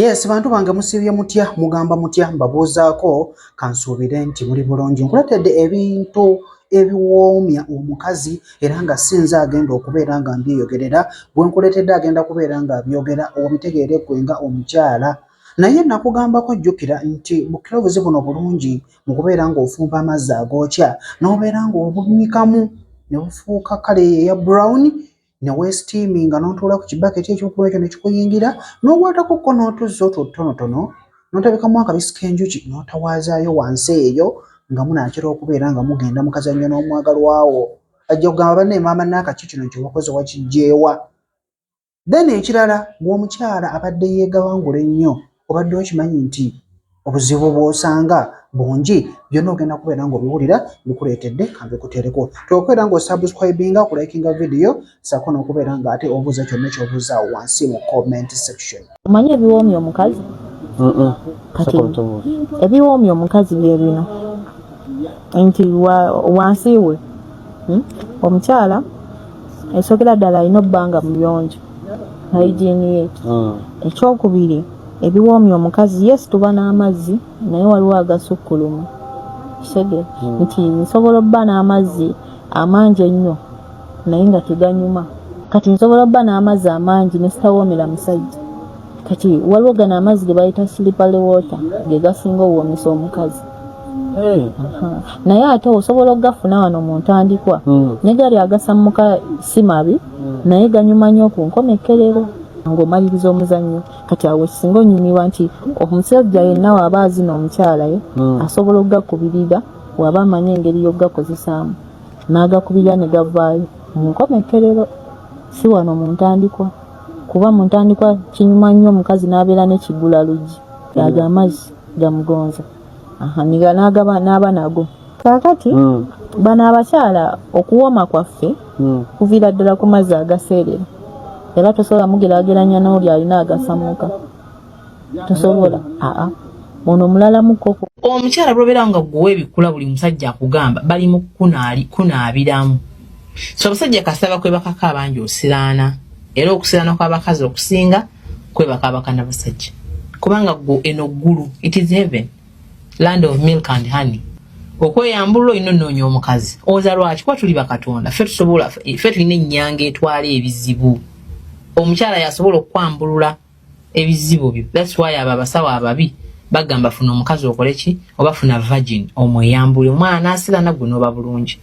Yes, bantu bange, musiibye mutya? Mugamba mutya? Mbabuuzaako, kansuubire nti muli bulungi. Nkuleetedde ebintu ebiwoomya omukazi, era nga sinze agenda okubeera nga mbyeyogerera. Bwe nkuleetedde agenda kubeera nga abyogera, obitegeere ggwe nga omukyala. Naye nakugambako, jjukira nti bukirovuzi buno bulungi mu kubeera ng'ofumba amazzi agookya, n'obeera ng'obunyikamu ne bufuuka kale eya brown, ne weesitiiminga, n'otuula ku kibaketi ekyokuba ekyo ne kikuyingira, n'okwatako ko n'otuzzi otwo otutonotono, n'otabikamu akabisi k'enjuki, n'otawaazaayo wansi eyo nga munaatera okubeera nga mugenda mu kazannyo n'omwagalwa wo. Ajja kugamba, "Bannaye maama naakaki, kino kye wakoze wakiggyeewa?" Then ekirala, bw'omukyala abadde yeegawangula ennyo, obadde okimanyi nti obuzibu bw'osanga bungi? Byonna ogenda kubeera ng'obiwulira. Bikuleetedde, kambikuteereko. Tokubeera ng'osubscribinga, kulikinga video, ssaako n'okubeera ng'ate obuuza kyonna ky'obuuza awo wansi mu comment section. Omanyi ebiwoomya omukazi? Kati ebiwoomya omukazi bye bino nti wansi we, Omukyala esookera ddala alina obbanga muyonjo, hygiene ye. Ekyokubiri ebiwoomya omukazi, yes, tuba n'amazzi, naye waliwo agasukkuluma. Kisege nti nsobola obba n'amazzi amangi ennyo naye nga teganyuma. Kati nsobola obba n'amazzi amangi ne sitawoomera musajja. Kati waliwo gano amazzi ge bayita slippery water, ge gasinga owoomesa omukazi. Aha. Naye ate osobola okugafuna wano mu ntandikwa, ne gali agasammuka si mabi, naye ganyuma nnyo ku nkomekkerero ng'omaliriza omuzannyo. Kati awo singa onyumirwa nti omusajja yenna waaba azina omukyala ye, asobola okugakubirira waba amanyi engeri y'okugakozesaamu, n'agakubirira ne gavaayo mu nkomekkerero, si wano mu ntandikwa, kuba mu ntandikwa kinyuma nnyo omukazi n'abeera n'ekigula luggi, ago amazzi gamugonza. Aha, n'agaba n'aba nago. Kaakati bano abakyala, okuwooma kwaffe kuviira ddala ku mazzi agaseerera, era tosobola mugeraageranya n'oli alina agasammuka. Tosobola, aa, ono mulalamuko. Omukyala lwobeera nga gwewa ebikula, buli musajja akugamba bali mu kunaabiramu. So abasajja kasaba kwebakako abangi osiraana, era okusiraana kw'abakazi okusinga kwebaka abakana basajja, kubanga gwe eno ggulu, it is heaven, land of milk and honey. Okweyambulula olina onoonya omukazi oza. Lwaki? Kuba tuli bakatonda ffe, tusobola ffe, tulina ennyanga etwala ebizibu. Omukyala yasobola okwambulula ebizibu byo. That's why abo abasawo ababi bagamba, "Funa omukazi okole ki, oba funa virgin omweyambule." Omwana n'asirana, gwe n'oba bulungi.